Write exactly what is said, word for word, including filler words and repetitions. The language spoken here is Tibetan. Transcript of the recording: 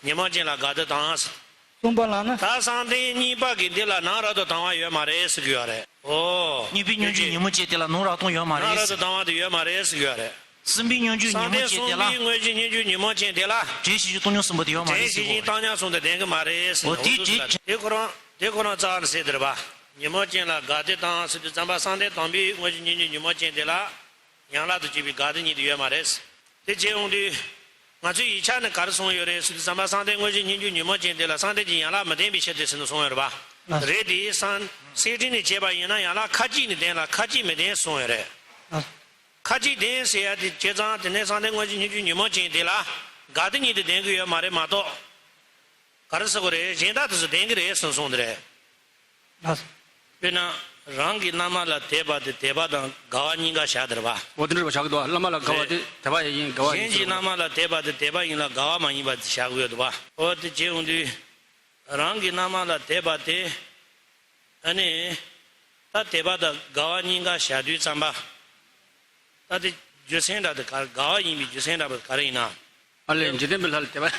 ཉོན་མོངས་ཅན་ལ་དགའ་བདེ་དང་། གསུམ་པ་ལ་ནི། ད་བསམ་གཏན་གཉིས་པ་གི་འདི་ལ་ནམ་རབ་ཏུ་དང་བ་ཡོད་མ་རེད་ཟེར་གྱི་ཡོད་རེད། ཨོ། གཉིས་པའི་སྙོམས་འཇུག་ཉོན་མོངས་ཅན་དེ་ལ་ནམ་རབ་ཏུ་ཡོད་མ་རེད། ནམ་རབ་ཏུ་དང་བ་དེ་ཡོད་མ་རེད་ཟེར་གྱི་ཡོད་རེད། གསུམ་པའི་སྙོམས་འཇུག་ཉོན་མོངས་ཅན་དེ་ལ། བསམ་གཏན་གསུམ་པའི་དངོས་གཞི་སྙོམས་འཇུག་ཉོན་མོངས་ཅན་དེ་ལ། བྲན་ཤེས་བཞིན་བཏང་སྙོམས་གསུམ་པོ་དེ་ཡོད་མ་རེད་ཟེར་གྱི་ཡོད་རེད། བྲན་ཤེས་བཞིན་བཏང་སྙོམས་གསུམ་དེ་ལྡན་གྱི་མ་རེད་ཟེར་ནས། འོ་དེ་འོ་དེ་ཚོ་ལ་དེ་ཁོ་རང་དེ་ཁོ་རང་རྩ་བ་ནས་ཟེར་དེ་རེད་པ། ཉོན་མོངས་ཅན་ལ་དགའ་བདེ་དང་ཟེར་དུས་ཙམ་པ་བསམ་གཏན་དང་པོའི་དངོས་གཞི་སྙོམས་འཇུག་ཉོན་མོངས་ཅན་དེ་ལ། ཡན་ལག་ཏུ་གྱུར་པའི་དགའ་བདེ་གཉིས་དེ་ཡོད་མ་རེད། དེ་བྱས་འོང་དུས། ང་ཚོའི་ཡིག་ཆ་ནས་ག་རེ་གསུངས་ཡོད་རེད་ཟེར་དུས་ཙམ་པ་བསམ་གཏན་དངོས་གཞི་སྙོམས་འཇུག་ཉོན་མོངས་ཅན་དེ་ལ་བསམ་གཏན་གྱི་ཡན་ལག་མི་ལྡན་པའི་ཕྱིར་ཏེ་ཟེར་ནས་གསུངས་ཡོད་རེད་པ། ཨ། རེད་དེ་བསམ། གསེར་ཕྲེང་ནས་བྱས་པ་ཡིན་ན་ཡན་ལག་ཁ་ཅིག་ནི་ལྡན་ལ་ཁ་ཅིག་མི་ལྡན་གསུངས་ཡོད་རེད། ཨ། ཁ་ཅིག་ལྡན་ཟེར་ཡ་དེ་བྱས་ཙང་དེ་ནས་བསམ་གཏན་དངོས་གཞི་སྙོམས་འཇུག་ཉོན་མོངས་ཅན་དེ་ལ་དགའ་བདེ་གཉིས་དེ་ལྡན་གྱི་ཡོད་མ་རེད་མ་གཏོགས། ག་རེ་ཟེར་དགོས་རེད། གཞན་དག་དེ་ཚོ་ལྡན་གྱི་རེད་ཟེར་གསུངས་དེ་རེད། ལགས། དཔེར་ན། རང་གི་བླ་མ་ལ་དད་པ་དེ་དད་པ་དང་དགའ་བ་གཉིས་ཀ་བཞག་དེ་རེད་པ། འོ་དེ་འདྲ་བཞག་གི་འདུག་བླ་མ་ལ་དགའ་བ་དེ་དད་པ་ཡིན་དགའ་བ་ཡིན་གཞན་གྱི་ཟེར་བླ་མ་ལ་དད་པ་དེ་དད་པ་ཡིན་ལ་དགའ་བ་མ་ཡིན་པ་དེ་བཞག་གི་ཡོད་འདུག་པ། འོ་དེ་བྱས་འོང་དུས། རང་གི་བླ་མ་ལ་དད་པ་དེ། ཨ་ནི། ད་དད་པ་དང་དགའ་བ་གཉིས་ཀ་བཞག་དུས་ཙམ་པ། ད་དེ་རྒྱུ་མཚན་འདྲ་དེ་ག་དགའ་བ་ཡིན་པའི་རྒྱུ་མཚན་འདྲ་པོ་ག་རེ་ཡིན་ན། ཨ་ལས་འཇིག་རྟེན་པའི་ལྷ་ལ་དད་པ།